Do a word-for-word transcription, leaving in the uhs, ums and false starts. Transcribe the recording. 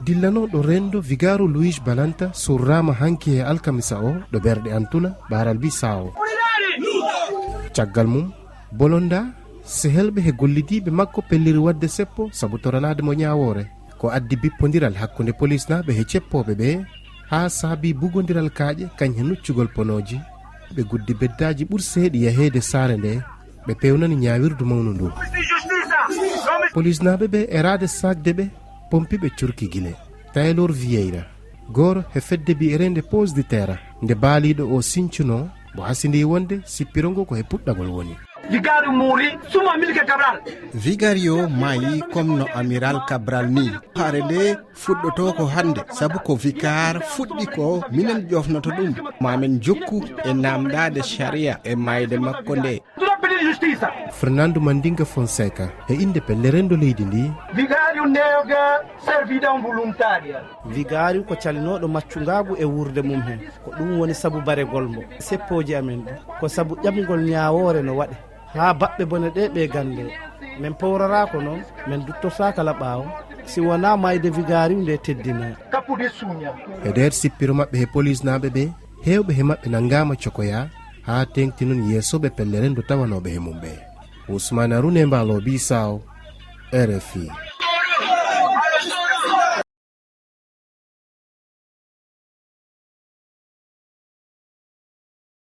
Dillanooɗo renndo Vigario Luis Balanta surraama hanki e alkamisa o ɗo Berɗe Antuna, Ɓaaral Bisaawo. Caggal mum, Bolonda, sehelɓe he gollidiiɓe makko pelliri waɗde seppo sabu toranaade mo ñaawoore. Ko addi bippondiral hakkunde polisnaaɓe he ceppooɓe ɓe, haa saabi bugondiral kaaƴe kañ he nuccugol ponooji. Ɓe guddi beddaaji ɓur seeɗi yaheede saare nde, ɓe peewnani ñaawirdu mawnu ndu. Polisnaaɓe ɓe eraade saakde ɓe, pompiiɓe curki gile. Taylor Vieira, gooro he fedde biyereende Pose de Terra, nde baaliiɗo o sincunoo, mbo hasindii wonde sippiro ngo ko he puɗɗagol woni. Vigário morreu, suma Amílcar Cabral. Vigario maayi comme no Amiral Cabral ni. Haare nde fuɗɗotoo ko hannde, sabu ko Vicar fuɗɗi ko minen jofnoto ɗum. Ma men jokku e naamndaade sharia e maayde makko nde. Tudo pedindo justiça. Fernando Mandinga Fonseca, he innde pelle renndo leydi ndi. Vigário nega servidão voluntária. Vigario ko calinooɗo maccungaagu e wuurde mum heen. Ko ɗum woni sabu baregol mbo. Seppooji amen ɗi, ko sabu ƴamgol ñaawoore no waɗe. Haa baɓɓe bone ɗe ɓe gannde. Men powroraako noon, men duttotaa kala ɓaawo, si wonaa maayde Vigario nde teddinaa. Capo de Sunha. He nder sippiro maɓɓe he polisnaaɓe ɓe, heewɓe he maɓɓe nanngaama cokoyaa, haa teeŋti noon yeesooɓe pelle renndo tawanooɓe he mum ɓe. Ousmane Aroune Mballo Bisaawo, R F I.